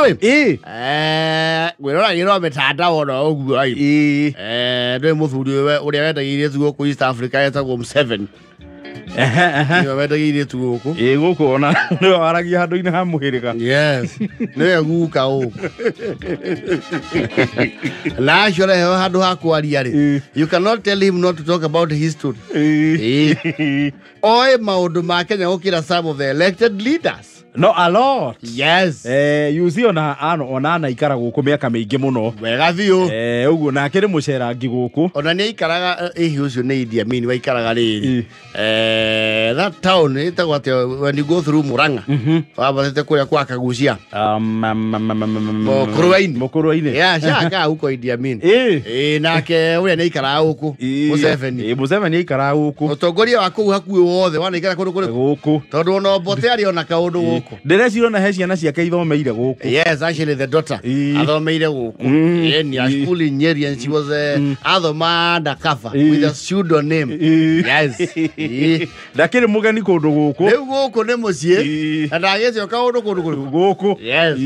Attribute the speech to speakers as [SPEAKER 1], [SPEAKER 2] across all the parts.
[SPEAKER 1] Rĩ ngwĩroragĩrwo mĩtandao ona ũguo ĩ ndũĩ mũthuri ũrĩa wendagia irĩtu gũkũ East Africa etagwo Museveni. Nĩwe wendagia irĩtu gũkũ.
[SPEAKER 2] Ĩ gũkũ ona nĩwe waragia handũ-inĩ ha mũhĩrĩga.
[SPEAKER 1] Yes, nĩwe guka ũ na acio reheo handũ ha kwaria rĩ, you cannot tell him not to talk about history. Oĩ maũndũ ma Kenya gũkĩra some of the elected leaders.
[SPEAKER 2] No, a lot.
[SPEAKER 1] Yes.
[SPEAKER 2] You see ona ano ona anaikara gũkũ mĩaka mĩingĩ mũno.
[SPEAKER 1] Wega biũ.
[SPEAKER 2] Ũguo nake nĩ mũcerangi gũkũ.
[SPEAKER 1] Ona nĩ aikaraga ĩhi ũcio nĩ Idi Amin waikaraga rĩrĩ. That town ĩtagwo atĩa when you go through Murang'a. Wambatĩte kũrĩa kwa Kagucia. Mũkũrwe-inĩ.
[SPEAKER 2] Mũkũrwe-inĩ.
[SPEAKER 1] Yeah, shaka huko Idi Amin. Nake ũrĩa nĩ aikaraga gũkũ. Museveni.
[SPEAKER 2] Museveni aikaraga gũkũ.
[SPEAKER 1] Mũtongoria wa kũu hakuhĩ wothe wanaikara kũndũ kũrĩkũ?
[SPEAKER 2] Gũkũ.
[SPEAKER 1] Tondũ ona Obote arĩ ona kaũndũ gũkũ.
[SPEAKER 2] Ndĩreciria ona he ciana ciake ithomeire gũkũ.
[SPEAKER 1] Yes, actually the daughter athomeire gũkũ. Ni a school in Nyeri and she was athoma undercover with a pseudonym. Yes.
[SPEAKER 2] Ndakĩrĩ mũgeni kũndũ gũkũ.
[SPEAKER 1] Rĩu gũkũ nĩ mũciĩ. Na ndagĩte kaũndũ kũndũ kũrĩkũ?
[SPEAKER 2] Gũkũ.
[SPEAKER 1] Yes.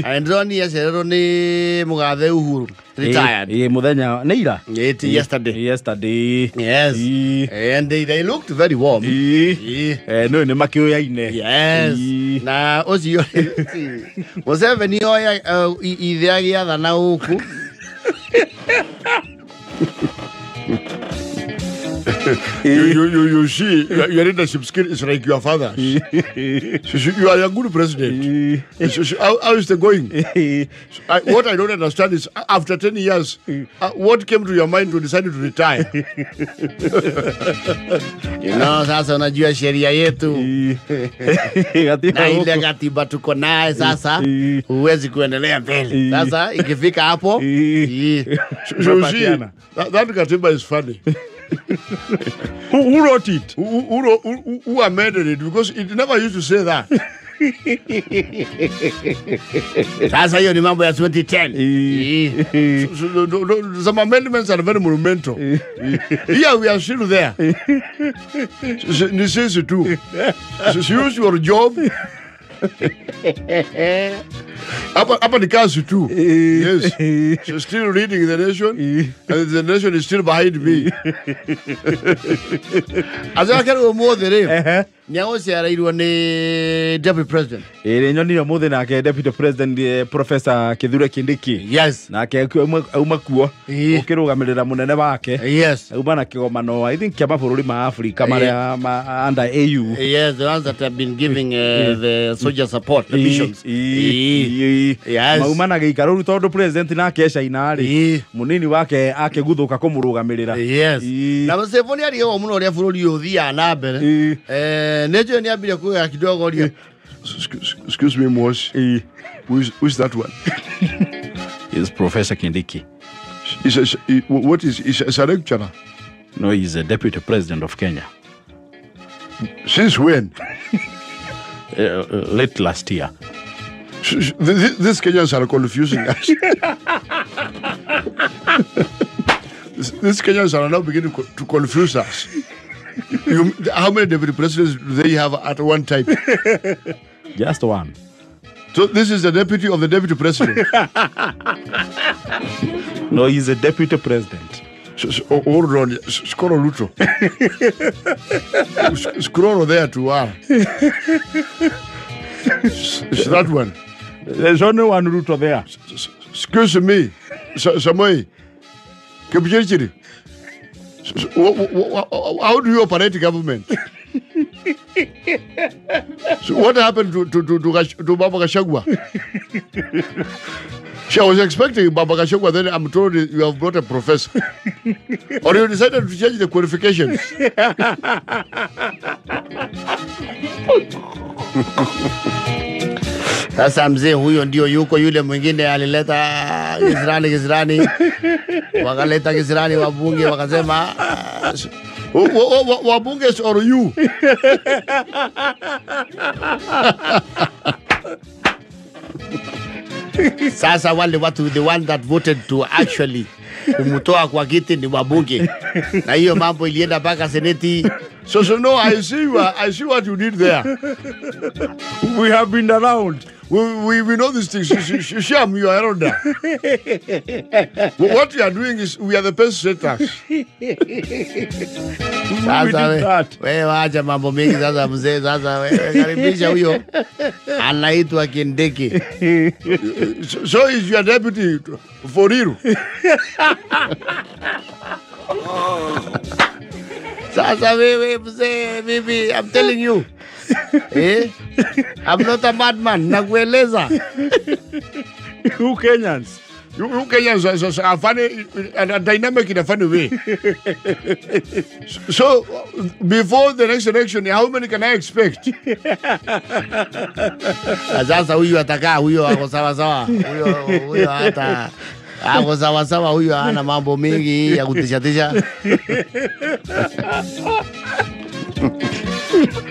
[SPEAKER 1] And ndĩronire acererwo nĩ mũgathe Uhuru. Retired.
[SPEAKER 2] Mũthenya nĩ ira?
[SPEAKER 1] Yesterday.
[SPEAKER 2] Yesterday.
[SPEAKER 1] Yes. And they looked very warm.
[SPEAKER 2] No nĩ makĩũyaine.
[SPEAKER 1] Yes. Na ũcio Museveni oya ithe agĩathana gũkũ.
[SPEAKER 3] You see, your leadership skill is like your father's. You are a good president. How is it going? What I don't understand is, after 10 years, what came to your mind to decide to retire?
[SPEAKER 1] You know, sasa unajua sheria yetu. Na ile katiba tuko naye sasa, huwezi kuendelea mbele. Sasa ikifika hapo,
[SPEAKER 3] you see, that katiba is funny.
[SPEAKER 2] Who wrote it?
[SPEAKER 3] Who amended it? Because it never used to say that.
[SPEAKER 1] Sasa hiyo ni mambo ya 2010.
[SPEAKER 3] So, some amendments are very monumental. Here we are still there. This is too. So use your job. Hapa ni kazi tu. Yes. So still reading the nation, and the nation is still behind me.
[SPEAKER 1] Azakari ũmũthĩ rĩ, nĩ agũcereirwo nĩ Deputy President.
[SPEAKER 2] Ĩ nyonire ũmũthĩ nake Deputy President Professor Kithure Kindiki.
[SPEAKER 1] Yes.
[SPEAKER 2] Nake auma kuo ũkĩrũgamĩrĩra mũnene wake.
[SPEAKER 1] Yes.
[SPEAKER 2] Auma na kĩgomano I think kĩa mabũrũri ma Africa marĩa under AU.
[SPEAKER 1] Yes, the ones that have been giving the soldier support, the missions. Yes.
[SPEAKER 2] Mauma na gĩikaro rĩu tondũ president nake e China rĩ, mũnini wake akĩguthũka kũmũrũgamĩrĩra.
[SPEAKER 1] Yes. Na Museveni arigagwo mũno ũrĩa bũrũri ũyũ ũthiaga na mbere. Nĩ njũĩ nĩ ambire kuoya kidogo ria.
[SPEAKER 3] Excuse me, Mosh. Who is that one?
[SPEAKER 4] Is Professor Kindiki.
[SPEAKER 3] What is a lecturer?
[SPEAKER 4] No, he's a deputy president of Kenya.
[SPEAKER 3] Since when?
[SPEAKER 4] Late last year.
[SPEAKER 3] These Kenyans are confusing us. These Kenyans are now beginning to confuse us. How many deputy presidents do they have at one time?
[SPEAKER 4] Just one.
[SPEAKER 3] So this is the deputy of the deputy president.
[SPEAKER 2] No, he's a deputy president.
[SPEAKER 3] Hold on, Skoro Ruto. Scroll there to R. It's that one.
[SPEAKER 2] There's only one Ruto there.
[SPEAKER 3] Excuse me, Samoei. Kipchirchir. How do you operate government? So what happened to Baba Gachagua? I was expecting Baba Gachagua, then I'm told you have brought a professor. Or you decided to change the qualifications.
[SPEAKER 1] Sasa mzee huyo ndio yuko, yule mwingine alileta kisirani. Wakaleta kisirani wabunge wakasema
[SPEAKER 3] wabunge or you.
[SPEAKER 1] Sasa wale watu, the one that voted to actually kumtoa kwa kiti ni wabunge. Na hiyo mambo ilienda mpaka seneti.
[SPEAKER 3] So no, I see what you did there.
[SPEAKER 2] We have been around.
[SPEAKER 3] We know these things. Sham, you are elder. What we are doing is we are the best setters.
[SPEAKER 1] Sasa wewe wacha mambo mengi sasa mzee, sasa wewe karibisha huyo anaitwa Kindiki.
[SPEAKER 3] So is your deputy for real?
[SPEAKER 1] Sasa wewe mzee, mimi I'm telling you. Eh? I'm not a madman, nakueleza.
[SPEAKER 2] You Kenyans.
[SPEAKER 3] You Kenyans are funny and dynamic in a funny way. So, before the next election, how many can I expect?
[SPEAKER 1] Sasa huyu atakaa, huyo ako sawa sawa. Huyo hata ako sawa sawa, huyo hana mambo mingi ya kutisha tisha.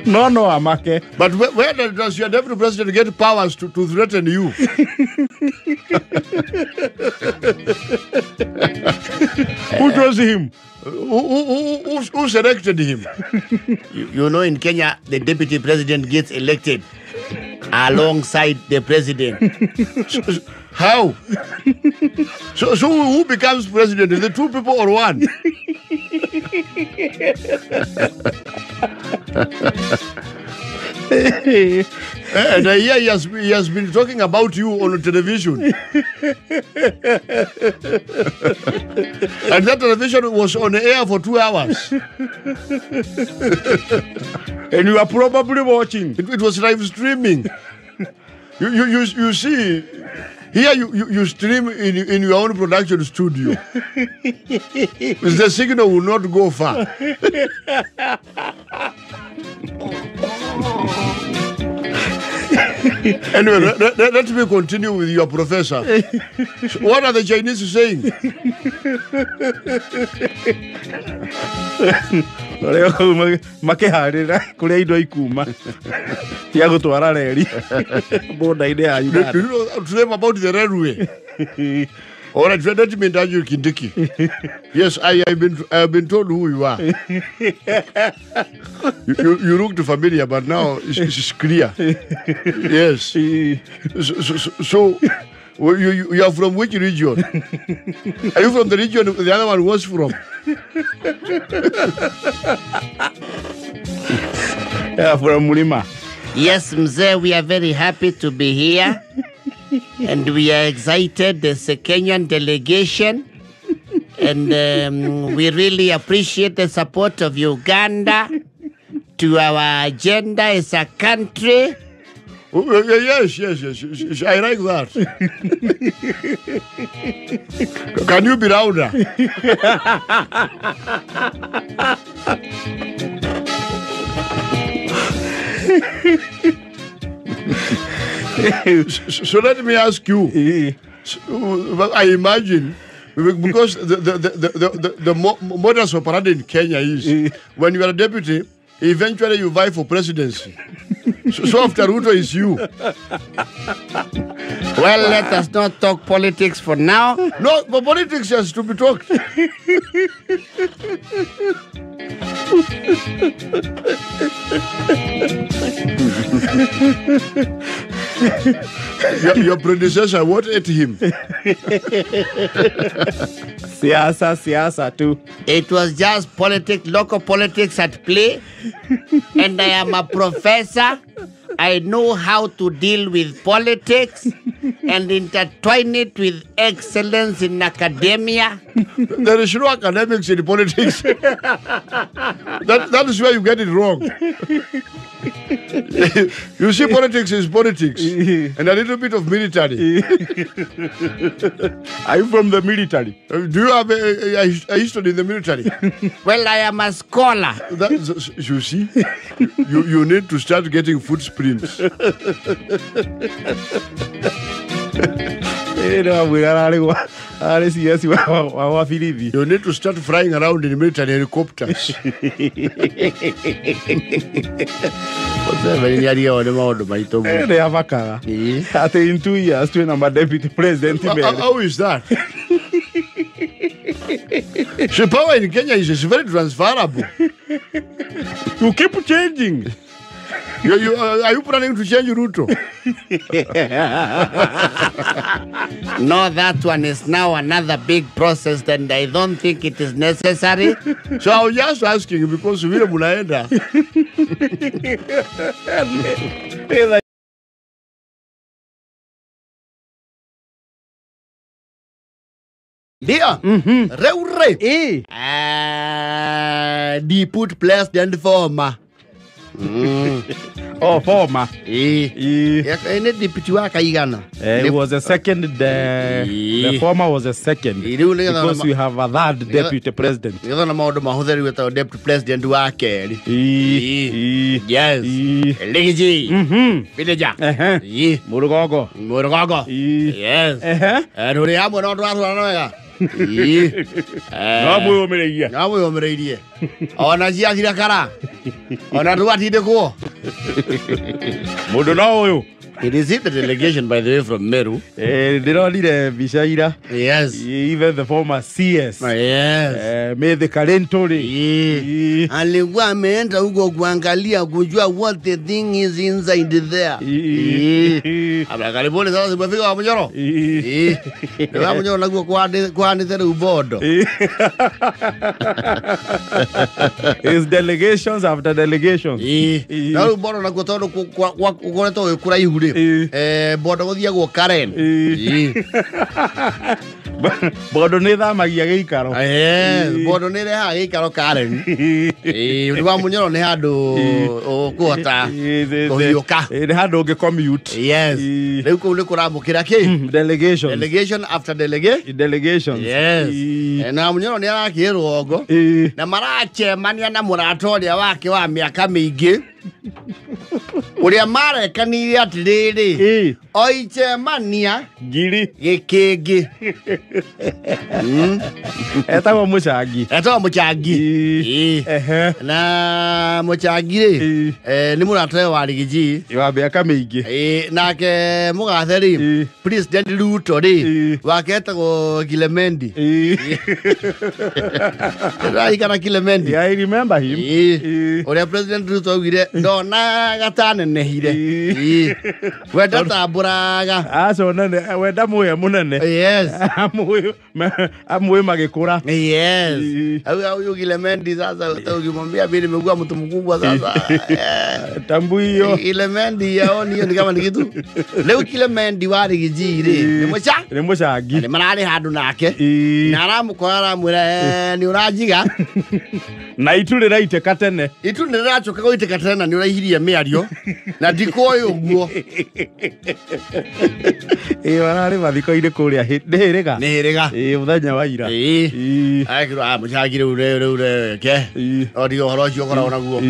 [SPEAKER 2] No, amake.
[SPEAKER 3] But where does your deputy president get powers to threaten you?
[SPEAKER 2] Who chose him?
[SPEAKER 3] Who selected him?
[SPEAKER 1] You know, in Kenya, the deputy president gets elected alongside the president.
[SPEAKER 3] How? So who becomes president? The two people or one? And I hear he has been talking about you on television. And that television was on air for 2 hours.
[SPEAKER 2] And you are probably watching.
[SPEAKER 3] It was live streaming. You see, here you stream in your own production studio. The signal will not go far. Anyway, let me continue with your professor. So what are the Chinese saying?
[SPEAKER 2] Makeharira kuria indo ikuma cia gutwara reri boda-inĩ ya Uganda.
[SPEAKER 3] Do you know to them about the railway? All right, let me interview Kindiki. Yes, I've been told who you are. You looked familiar, but now it's clear. Yes. So you are from which region? Are you from the region the other one was from?
[SPEAKER 2] Yeah, from Mulima.
[SPEAKER 1] Yes, Mzee, we are very happy to be here. And we are excited. There's a Kenyan delegation. And we really appreciate the support of Uganda to our agenda as a country.
[SPEAKER 3] Yes, I like that. Can you be louder? So let me ask you. I imagine, because the modus operandi in Kenya is when you are a deputy, eventually you vie for presidency. So after Ruto is you.
[SPEAKER 1] Well, let us not talk politics for now.
[SPEAKER 3] No, but politics has to be talked. Your predecessor, what ate him?
[SPEAKER 2] Siasa too.
[SPEAKER 1] It was just politics, local politics at play. And I am a professor. I know how to deal with politics and intertwine it with excellence in academia.
[SPEAKER 3] There is no academics in politics. That is where you get it wrong. You see, politics is politics and a little bit of military.
[SPEAKER 2] Are you from the military?
[SPEAKER 3] Do you have a history in the military?
[SPEAKER 1] Well, I am a scholar.
[SPEAKER 3] You see, you need to start getting footprints. You need to start flying around in military helicopters.
[SPEAKER 2] In 2 years, deputy president.
[SPEAKER 3] How is that? The power in Kenya is very transferable.
[SPEAKER 2] You keep changing.
[SPEAKER 3] Are you planning to change Ruto?
[SPEAKER 1] No, that one is now another big process and I don't think it is necessary.
[SPEAKER 3] So I was just asking because vile munaenda.
[SPEAKER 1] Ndio. Reure. Deputy president former.
[SPEAKER 2] Oh, former.
[SPEAKER 1] Ene deputy waka igana.
[SPEAKER 2] It was a second. The former was a second. Because we have a third deputy president.
[SPEAKER 1] Ngetha na maundu mahutheri wetagwo deputy president wa keri. Yes. Legiji. Villager.
[SPEAKER 2] Murugogo.
[SPEAKER 1] Murugogo. Yes. Ruri hamwe no twathurana wega.
[SPEAKER 2] No mwiyũmĩrĩirie.
[SPEAKER 1] No mwiyũmĩrĩirie. Ona ciathira kara. Ona twatindĩkwo.
[SPEAKER 2] Mũndũ no ũyũ.
[SPEAKER 1] It is the delegation, by the way, from Meru.
[SPEAKER 2] Ndĩronire mbica ira.
[SPEAKER 1] Yes.
[SPEAKER 2] Even the former CS.
[SPEAKER 1] Yes.
[SPEAKER 2] Methe Kalentore.
[SPEAKER 1] Alikuwa ameenda huko kuangalia kujua what the thing is inside there. Abla karibuni sasa zimefika wa Munyoro. Wa Munyoro naguo kwanĩte rĩu bondo.
[SPEAKER 2] It's delegations after delegations.
[SPEAKER 1] Na rĩu bondo naguo tondũ gũkoretwo gwĩ kũraihu rĩ. Bondo gũthiagwo Karen.
[SPEAKER 2] Bondo nĩ thamagia gĩikaro.
[SPEAKER 1] Bondo nĩ rehaga gĩikaro Karen. Nĩ wa Munyoro nĩ handũ ũkũhota kũhiũka.
[SPEAKER 2] Nĩ handũ ũngĩ commute.
[SPEAKER 1] Yes. Rĩu kũu nĩ kũramũkĩra kĩ?
[SPEAKER 2] Delegations.
[SPEAKER 1] Delegation after delegation.
[SPEAKER 2] Delegations.
[SPEAKER 1] Yes. Na Munyoro nĩ arakĩĩ rũgongo. Na maracemania na mũrata ũrĩa wake wa mĩaka mĩingĩ. Ũrĩa marekanire atĩrĩrĩ oicemania
[SPEAKER 2] ngiri
[SPEAKER 1] gĩkĩngĩ.
[SPEAKER 2] Etagwo Mũcangi.
[SPEAKER 1] Etagwo Mũcangi. Na Mũcangi rĩ nĩ mũrata wa Rigiji
[SPEAKER 2] wa mĩaka mĩingĩ.
[SPEAKER 1] Nake mũgathe rĩ President Ruto rĩ wake etagwo Kilemendi. Ndĩrarikana Kilemendi.
[SPEAKER 2] I remember him.
[SPEAKER 1] Ũrĩa President Ruto augire ndonaga tanenehire. We ndatambũraga.
[SPEAKER 2] Aca nene we ndamũĩ mũnene.
[SPEAKER 1] Yes.
[SPEAKER 2] Amũĩ magĩkũra.
[SPEAKER 1] Yes. Huyu Kilemendi sasa ukimwambia mimi nimekuwa mtu mkubwa sasa.
[SPEAKER 2] Tambu hiyo.
[SPEAKER 1] Kilemendi yaoni hiyo ni kama ni kitu. Leo Kilemendi wa Rigiji rĩ nĩ mũca?
[SPEAKER 2] Nĩ mũcangi.
[SPEAKER 1] Nĩ mararĩ handũ nake. Na aramũkora aramwĩra nĩ ũranjiga.
[SPEAKER 2] Na itu rĩraitĩka tene.
[SPEAKER 1] Itu nĩ rĩracoka gũitĩka tene na nĩ ũraihirie mĩario. Na ndikũĩ ũguo.
[SPEAKER 2] Mararĩ mathiko-inĩ kũrĩa nĩ Hĩrĩga.
[SPEAKER 1] Nĩ Hĩrĩga.
[SPEAKER 2] Mũthenya wa ira.
[SPEAKER 1] Akĩrwo mũcangi rĩu rĩu reke. No ndiga ũhoro ũcio ũkoragwo naguo.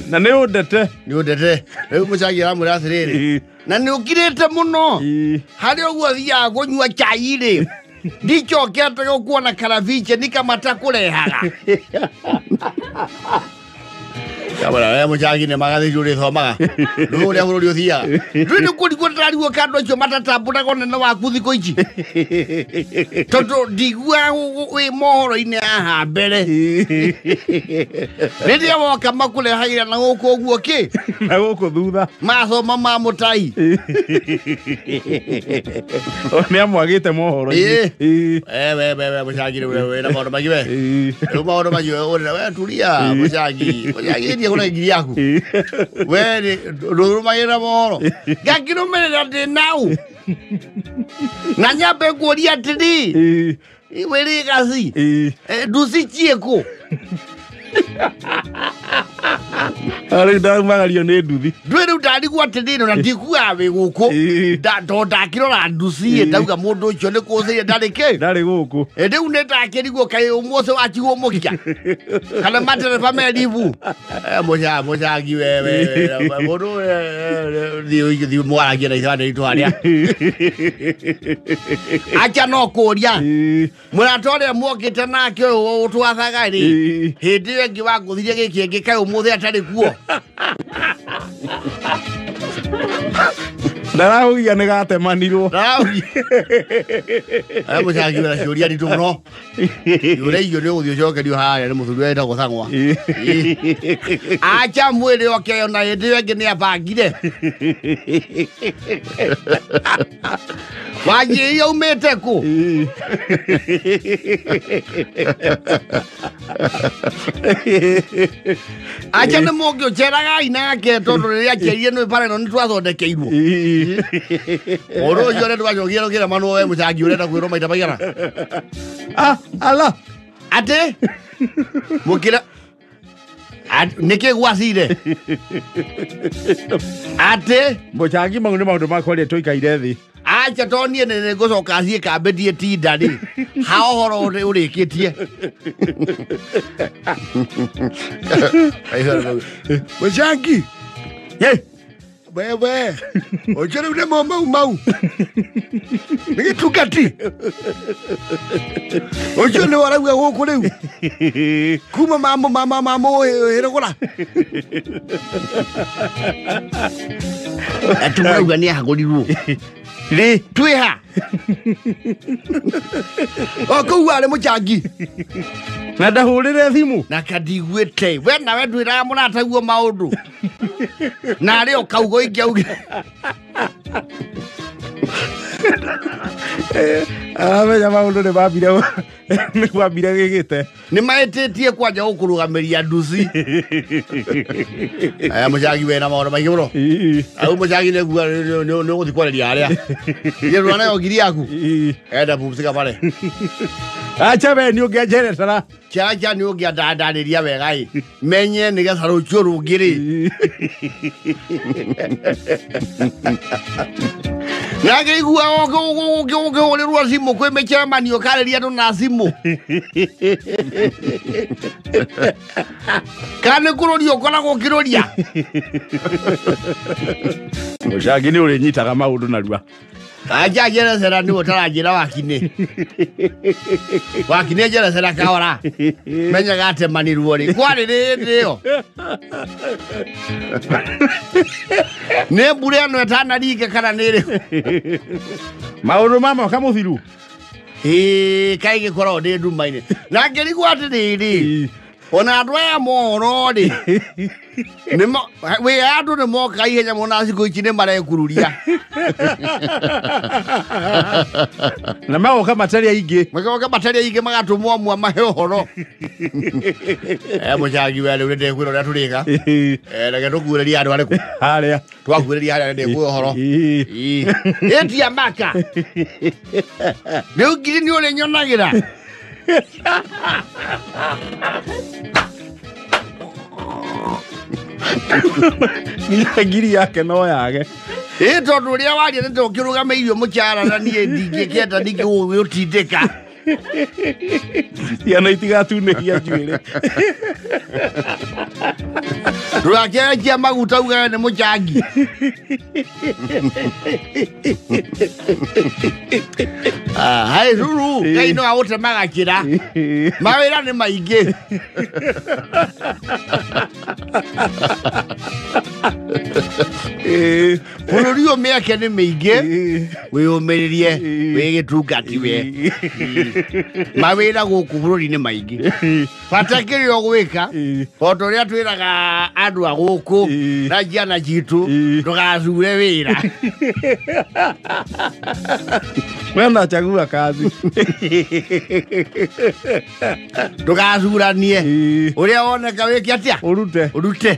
[SPEAKER 2] Na nĩ ũndete.
[SPEAKER 1] Nĩ ũndete. Rĩu mũcangi aramwĩra atĩrĩrĩ. Na nĩ ũkirĩte mũno. Harĩ ũguo thiaga kũnyua chai rĩ. Ndichokete gũkuona karabiche ni kama takũrehaga. Kabara we mũcangi nĩ magathĩ ũrĩthomaga. Ndũĩ ũrĩa bũrũri ũthiaga. Ndũĩ nĩ kũrigwo ndĩrarigwo kandũ acio matatambũraga ũnene waku thikũ ici. Tondũ ndiguaga wĩ mohoro-inĩ haha mbere. Rĩrĩa woka makũrehagĩra na gũkũ ũguo kĩ?
[SPEAKER 2] Na gũkũ thutha.
[SPEAKER 1] Mathoma ma mũtai.
[SPEAKER 2] Nĩ amwagĩte mohoro-inĩ.
[SPEAKER 1] We mũcangi rĩu wĩna maũndũ maingĩ we. Rĩu maũndũ maingĩ we tulia mũcangi. Mũcangi ndiĩ kũrĩa ngiri yaku. We ndũrũmagĩrĩra mohoro. Ngakĩrũmĩrĩra ndĩ nau. Na nyambe ngũrie atĩrĩ. Wĩrĩ gaci. Nduci ciĩkũ?
[SPEAKER 2] Rĩu ndaumagario nĩ nduthi.
[SPEAKER 1] Ndũĩ rĩu ndarigwo atĩrĩrĩ na ndiguaga wĩ gũkũ. Tondũ ndakĩrora nduci ndauga mũndũ ũcio nĩ kũcĩire ndarĩ kĩ?
[SPEAKER 2] Ndarĩ gũkũ.
[SPEAKER 1] Rĩu nĩ ndakĩrigwo kaĩ ũmũthĩ watigwo mũkia. Kana matereba meribu. Mũcangi we mũndũ thiĩ mwaragie na ithandĩ ritũ harĩa. Acha no kũria. Mũrata ũrĩa muokĩte nake ũyũ ũtwathaga rĩ. Hĩndĩ ĩyo ĩngĩ wangũthirie gĩkĩ ĩngĩ kaĩ ũmũthĩ atarĩ kuo.
[SPEAKER 2] Ndarahugia nĩ gatemanirwo.
[SPEAKER 3] Ndarahugia. Aya mũcangi wĩna ciũria nditũ mũno. Yũra irio nĩ ũgũthiĩ ũcokerio harĩa nĩ mũthuri ũrĩa wĩtagwo Thang'wa. Acha mwĩrĩ oke ona hĩndĩ ĩyo ĩngĩ nĩ abangire. Wanjĩrĩria umĩte kũ? Acha nĩ mũngĩũceragai nake tondũ rĩrĩa acerire nĩ bara ĩno nĩ twathondekeirwo. Ũndũ ũcio ũrĩa twacokire tũkĩremanwo we mũcangi ũrenda kwĩrwo maita maigana?
[SPEAKER 2] Ah, ala.
[SPEAKER 3] Atĩ? Mũkĩra nĩkĩ gwacire? Atĩ?
[SPEAKER 2] Mũcangi mau nĩ maũndũ makwa rĩa tũikaire thĩ.
[SPEAKER 3] Acha to niĩ nĩ ngũcoka thiĩ kambĩ ndiĩ tinda rĩ. Ha ũhoro ũrĩkĩtie. Mũcangi.
[SPEAKER 2] Ye.
[SPEAKER 3] Wewe. Ũcio rĩu nĩ mau mau. Nĩ gĩtungati. Ũcio nĩ warauga gũkũ rĩu. Kuma mamũ mama mamũ hĩrũgũra. Atũmũrauga nĩ ahagũrirwo. Rĩ twĩ ha? O kũu arĩ mũcangi.
[SPEAKER 2] Na ndahũrĩre thimũ.
[SPEAKER 3] Na kandigwĩte. We nawe ndwĩraga mũrataguo maũndũ. Na arĩ o kaugo ingĩaugire.
[SPEAKER 2] Aramenya maũndũ nĩ mambire nĩ kwambire gĩgĩte.
[SPEAKER 3] Nĩ mahĩtĩtie kwanja gũkũrũgamĩria nduci. Aya mũcangi wena maũndũ maingĩ mũno. Au mũcangi nĩ ũgũthiĩ kwarĩria harĩa. Githĩ ndũranayo ngiri yaku? Enda pumzika pale.
[SPEAKER 2] Acha we nĩ ũngĩanjerecera.
[SPEAKER 3] Chacha nĩ ũngĩandandarĩria wega ĩ. Menye nĩgetha rũciũ rũngĩ rĩ. Na ngĩigua ũkĩhũrĩrwo thimũ kwĩ mĩcemanio ũkarĩria andũ na thimũ. Kana nĩ kũrũria ũkoragwo ũkĩrũria?
[SPEAKER 2] Mũcangi nĩ ũrĩnyitaga maũndũ narua.
[SPEAKER 3] Acha njerecera nĩwe ũtaranjĩra wakinĩ. Wakinĩ njerecera kahora. Menyaga atemanirwo rĩ. Kwarĩ hĩndĩ ĩyo. Nĩ mbura ĩno ĩtanaringa kana nĩ ĩrĩkũ?
[SPEAKER 2] Maũndũ ma mwaka mũthiru.
[SPEAKER 3] Ĩĩ kaĩ gĩkoragwo ndĩ nduma-inĩ. Na ngĩrigwo atĩrĩrĩ. Ona andũ aya mohoro rĩ. Wĩ andũ nĩ moka ihenya mũno na thikũ ici nĩ marekururia.
[SPEAKER 2] Na magoka matarĩ aingĩ.
[SPEAKER 3] Magoka matarĩ aingĩ magatũmwo amwe mahe ũhoro. Mũcangi we rĩu nĩ ndekwĩra ũrĩa tũrĩka. Reke tũkuĩrĩrie andũ arĩkũ?
[SPEAKER 2] Harĩa.
[SPEAKER 3] Twakuĩrĩria harĩa nĩ ndĩkuoya ũhoro. Ĩtia maka. Rĩu ngiri nĩ ũrĩnyonagĩra.
[SPEAKER 2] Ngiri yake no yage.
[SPEAKER 3] Ĩ tondũ ũrĩa waria nĩ tũkĩrũgamĩirio mũcara na niĩ ndingĩkĩenda ndingĩgũgĩũtindĩka.
[SPEAKER 2] Ciana itigatunĩhia njuĩrĩ.
[SPEAKER 3] Ndũgakĩarekia maguta ugage nĩ mũcangi. Hai ruru Ngai no agũtemaga kĩra. Mawĩra nĩ maingĩ. Bũrũri ũyũ mĩeke nĩ mĩingĩ. Wĩyũmĩrĩrie wĩ gĩtungati we. Mawĩra gũkũ bũrũri nĩ maingĩ. Bata kĩrĩa ũgwĩka o ta ũrĩa twĩraga andũ a gũkũ na ciana citũ ndũgacure wĩra.
[SPEAKER 2] We nachagua kazi.
[SPEAKER 3] Ndũgacuranie. Ũrĩa woneka wĩke atĩa?
[SPEAKER 2] Ũrute.
[SPEAKER 3] Ũrute.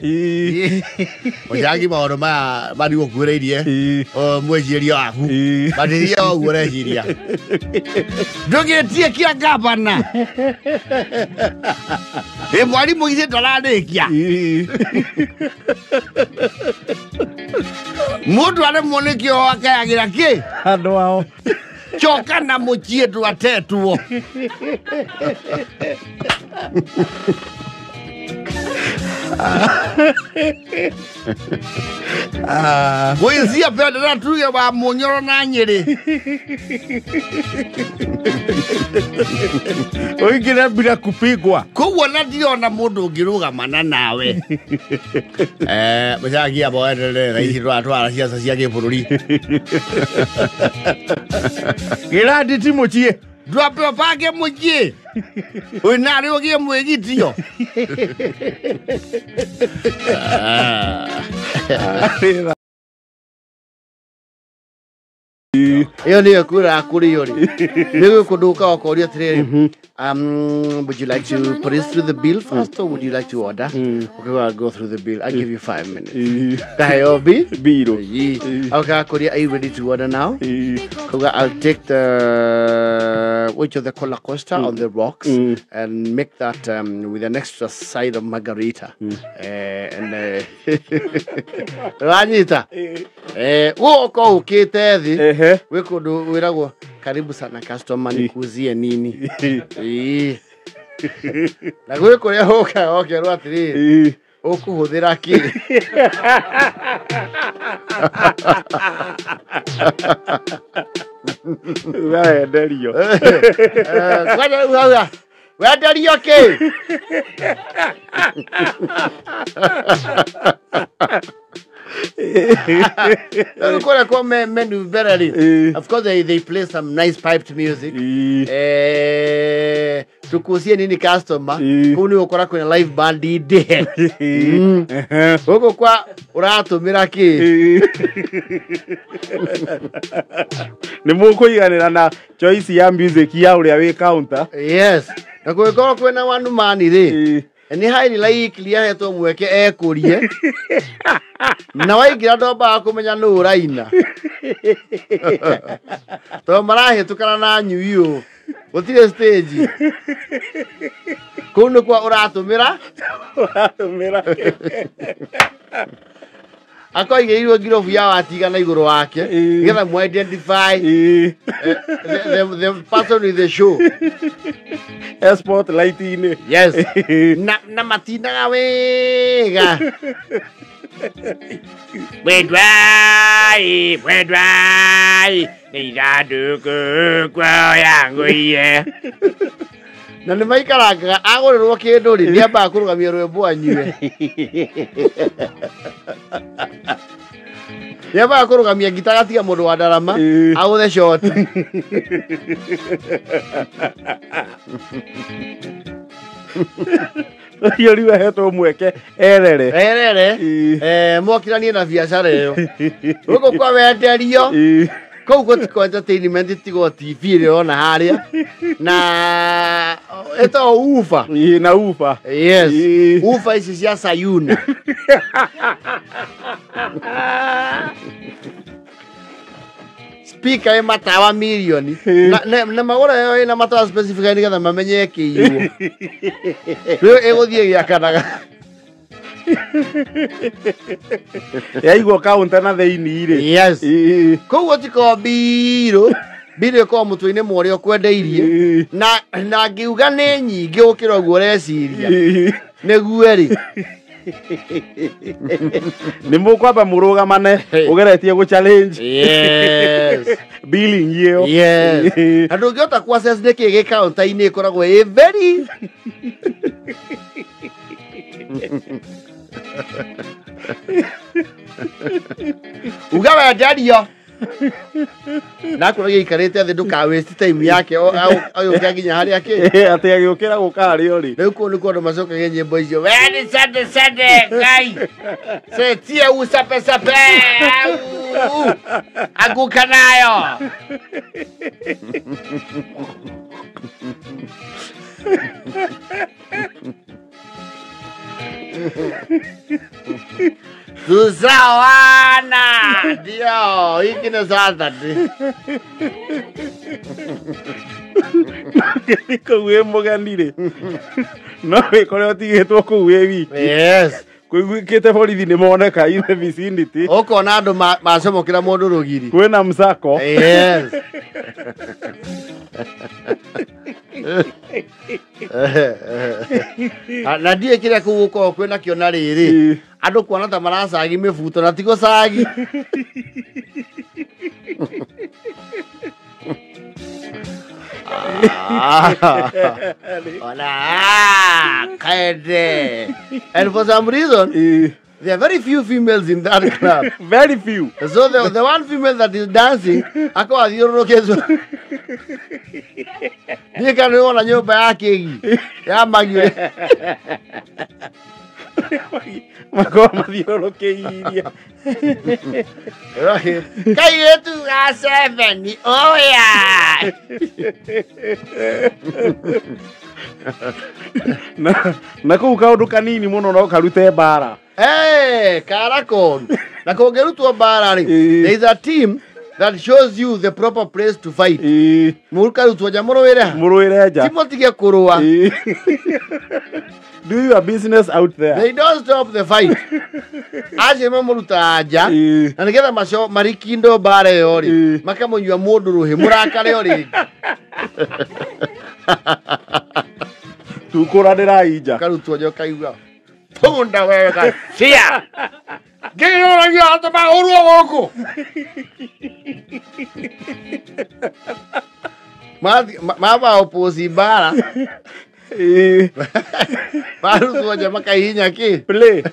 [SPEAKER 3] Mũcangi maũndũ maya marigũkuĩrĩirie mwĩciria waku. Matithia ũguo ũreciria. Ndũgĩtie kĩa gavana. Ĩ mwarimũ githĩ ndararĩkia. Mũndũ aremwo nĩ kĩoho akayagĩra kĩ?
[SPEAKER 2] Andũ ao.
[SPEAKER 3] Coka na mũciĩ ndwatetwo.
[SPEAKER 1] Gwĩcia bendera tuge wa Munyoro na Nyĩrĩ.
[SPEAKER 2] Ũingĩre bila kupigwa.
[SPEAKER 1] Koguo na ndirona mũndũ ũngĩrũgamana nawe. Mũcangia boenderere thaa ici tũratwara ciaca cia gĩbũrũri.
[SPEAKER 2] Gĩrandi ti mũciĩ.
[SPEAKER 1] Ndwambe ũbange mũciĩ. Wĩna rĩ ũgĩe mwĩgitio. Ĩyo nĩyo kura kũrĩo rĩ. Nĩ gũkũ ũkaga ũkorio atĩrĩrĩ, would you like to put it through the bill first or would you like to order? Okay, well, I'll go through the bill. I'll give you 5 minutes. Ndaheo
[SPEAKER 2] Bill.
[SPEAKER 1] Okay, Korea, are you ready to order now? Koga, I'll take the which of the cola costa on the rocks and make that with an extra side of margarita. And Ranita. Gũka ũkĩte thĩ gwĩ kũndũ wĩragwo karibu sana customer nikuuzie nini. Na gwĩ kũrĩa ũkaga ũkerwo atĩrĩrĩ ũkũhũthĩra kĩ.
[SPEAKER 2] Wenderio.
[SPEAKER 1] Kwanja rĩu hau wenderio kĩ. Kũrĩa kwa menu mbere rĩ, of course they play some nice piped music. Tukusie nini customer, kũu nĩ ũgũkora kwĩna live band ndĩhe. Gũkũ kwa ũratũmĩra kĩ.
[SPEAKER 2] Nĩ mũkũiganĩra na choice ya music ya ũrĩa wĩ counter.
[SPEAKER 1] Yes. Na kũngĩkorwo kwĩna one man rĩ, nĩ highly likely ahetwo mweke ekũrie. Na waingĩra ndwambaga kũmenya nũ ũraina. Tondũ marahĩtũkana na nyui ũũ. Gũtirĩ stage. Kũu nĩ kwa ũratũmĩra.
[SPEAKER 2] Ũratũmĩra.
[SPEAKER 1] Akoigĩrĩirwo ngirobu ya watiga na igũrũ wake nĩgetha mu identify the person with the show.
[SPEAKER 2] Spotlight-inĩ.
[SPEAKER 1] Yes. Na matinaga wega. Wendwai, wendwai, nĩ ithandũkũ kuoya ngũiye. Na nĩ maikarangaga agũrĩrwo kĩndũ rĩ, nĩ ambaga kũrũgamia rwĩmbo anyue. Nĩ ambaga kũrũgamia ngita agatiga mũndũ wa ndarama agũthe shot.
[SPEAKER 2] Ũcio rĩu ahetwo mweke erere.
[SPEAKER 1] Erere. Mokiranie na biacara ĩyo. Gũkũ kwa wenderio. Kũu gũtiko entertainment tigo TV ĩrĩa ũrona harĩa. Na ĩtagwo ufa.
[SPEAKER 2] Na ufa.
[SPEAKER 1] Yes. Ufa ici cia Sayuni. Speaker ĩ matawa mirioni. Na magũra ĩyo ĩna matawa specific nĩgetha mamenye ĩkĩiywo. Rĩu ĩgũthiĩ ĩgĩakanaga.
[SPEAKER 2] Yaigwo counter na thĩinĩ rĩ.
[SPEAKER 1] Yes. Koguo tiko mbirũ. Mbirũ ĩkoragwo mũtwe-inĩ mwa ũrĩa ũkwendeirie. Na ngiuga nĩ nyingĩ gũkĩra ũguo ũreciria. Nĩguo rĩ.
[SPEAKER 2] Nĩ mũkwamba mũrũgamane ũgeretie gũ challenge.
[SPEAKER 1] Yes.
[SPEAKER 2] Billing ĩyo.
[SPEAKER 1] Yes. Na ndũngĩhota kũ access nĩkĩ gĩ counter-inĩ ĩkoragwo ĩ very uga wenderio. Na kũrĩa gĩikarĩte thĩ ndũka waste time yake agĩũkĩra nginya harĩa kĩ.
[SPEAKER 2] Atĩ agĩũkĩra gũka harĩa ũrĩ.
[SPEAKER 1] Rĩu kũu nĩkuo andũ macokagia nyĩmbo icio. Weni sande sande Ngai. Setie usape sape. Anguka nayo. Tuzawana ndio hiki ni Saturday.
[SPEAKER 2] Kũu wĩ mũgeni rĩ, no wĩkore ũtigĩtwo kũu wĩ wiki.
[SPEAKER 1] Yes.
[SPEAKER 2] Kuiguikite borithi ni moneka in the vicinity.
[SPEAKER 1] Ukona andu macomokera mundu rugiri.
[SPEAKER 2] Kwina msako.
[SPEAKER 1] Yes. Na ndiä kä rä a kå gå korwo kwä nakio na rä rä andå kuona ta maracagi mä buto na tigå cagi. Ona kaende. And for some reason there are very few females in that club.
[SPEAKER 2] Very few.
[SPEAKER 1] So the one female that is dancing ako athiũrũrũkĩtwo. Ndiĩ kana nĩwona nyũmba ya kĩgi ya magiũ.
[SPEAKER 2] Makorwo mathiũrũrũkĩirie.
[SPEAKER 1] Kairĩtu ga 7 oya.
[SPEAKER 2] Na kũu kaũndũ kanini mũno no karute mbara.
[SPEAKER 1] Hey, karakon. Na kũngĩrutwo mbara rĩ, there is a team that shows you the proper place to fight. Mũkarutwo nja mũrũĩre ha?
[SPEAKER 2] Mũrũĩre nja.
[SPEAKER 1] Ti mũtige kũrũa.
[SPEAKER 2] Do your business out there.
[SPEAKER 1] They don't stop the fight. Acio mamũrutaga nja na nĩgetha maco marikindo mbara ĩyo rĩ, makamũnyua mũndũ rũhĩ mũrakare o rĩngĩ.
[SPEAKER 2] Tukũranĩrai nja.
[SPEAKER 1] Karutwo nja ũkaigua punda wewe gacia. Ngĩroragia andũ mahũrwo gũkũ. Maba oposi mbara. Marutwo nja makahihinya kĩ?
[SPEAKER 2] Play.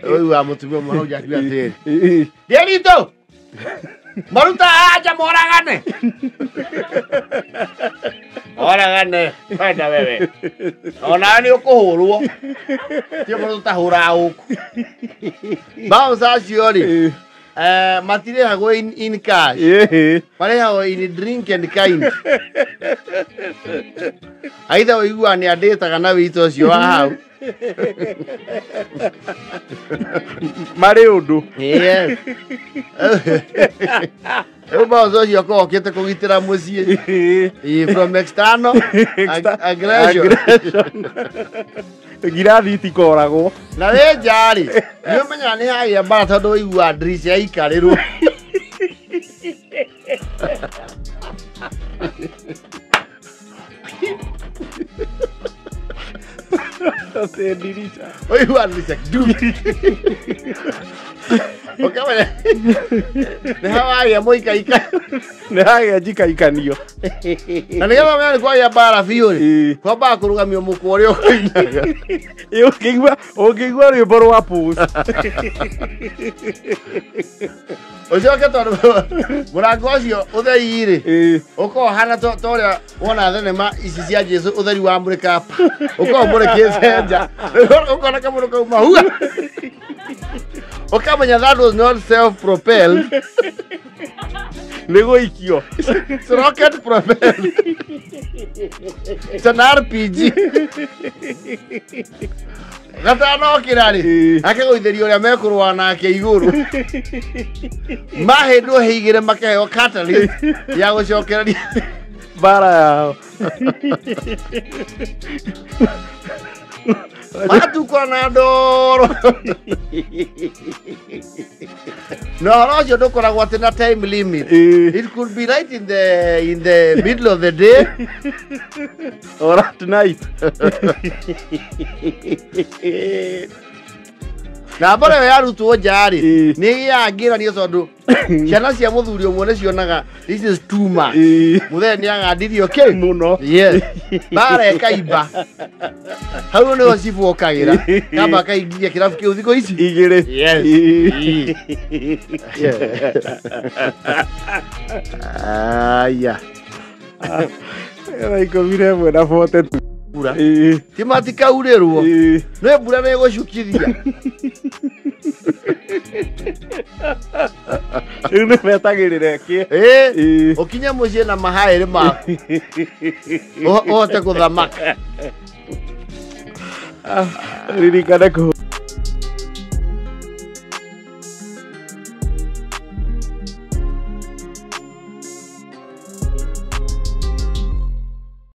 [SPEAKER 1] Ũyũ wa mũtumia ũmwe hau nja akiuga atĩrĩrĩ, Ndĩritũ maruta aja moragane. Moragane kwenda wewe. Ona nĩ ũkũhũrwo. Ti mũndũ tũtahũraga gũkũ. Bounce acio rĩ, matirĩhagwo in cash. Marĩhagwo in drink and kind. Aitha ũiguaga nĩ andĩtaga na wĩito ũcio wa hau.
[SPEAKER 2] Marĩ ũndũ.
[SPEAKER 1] Yes. Rĩu bounce ũcio akoragwo okĩte kũgitĩra mũciĩ. From external aggression.
[SPEAKER 2] Ngirathi itikoragwo.
[SPEAKER 1] Na wĩ nja rĩ, nĩ ũmenyaga nĩ hagĩa mbara tondũ ũiguaga ndirica yaikarĩrwo.
[SPEAKER 2] Ndirica.
[SPEAKER 1] Ũiguaga ndirica ndu. Ũkamenya nĩ hawagĩa mũikaika.
[SPEAKER 2] Nĩ hagĩa njikaikanio.
[SPEAKER 1] Na nĩgetha ũmenye nĩ kwagĩa mbara biũ rĩ, kwambaga kũrũgamio mũkwa ũrĩa ũkũinaga.
[SPEAKER 2] Ũngĩigua rwĩmbo rwa Pulse.
[SPEAKER 1] Ũcoke tondũ mũrango ũcio ũtheri rĩ, ũkoragwo ũhana ta ũrĩa wona thenema ici cia Jesũ ũtheri wamũrĩka pa. Ũkoragwo ũmũrĩkĩte nja. Ũkona kamũndũ kauma hua. Ũkamenya that was not self-propelled.
[SPEAKER 2] Nĩ gũikio.
[SPEAKER 1] It's rocket propelled. It's an RPG. Gatanokĩra rĩ, akagũithĩria ũrĩa mekũrũa nake igũrũ. Mahĩndwo hĩ igĩrĩ makaheo catalyst ya gũcokereria
[SPEAKER 2] mbara yao.
[SPEAKER 1] Matukũra na ndoro. Na ũhoro ũcio ndũkoragwo atĩ na time limit. It could be right in the middle of the day
[SPEAKER 2] or at night.
[SPEAKER 1] Na mbara ĩyo yarutwo nja rĩ, nĩ ĩgĩaga ngĩranio tondũ ciana cia mũthuri ũmwe nĩ cionaga this is too much. Mũthee nĩ agandirio kĩ?
[SPEAKER 2] Mũno.
[SPEAKER 1] Yes. Mbara ĩkaimba. Hau nĩho cibũ okagĩra. Kamba akaingĩria kĩrabu kĩu thikũ ici.
[SPEAKER 2] Igĩrĩ.
[SPEAKER 1] Yes. Aya.
[SPEAKER 2] Thaa 11 na 42.
[SPEAKER 1] Mbura. Ti matikaurĩrwo. Nĩ mbura nĩ ĩgũcukithia.
[SPEAKER 2] Rĩu nĩ metagĩrĩra ĩkĩe.
[SPEAKER 1] Ũkinye mũciĩ na mahaĩrĩ maku. Ũhote gũthamaka.
[SPEAKER 2] Ririkane kũ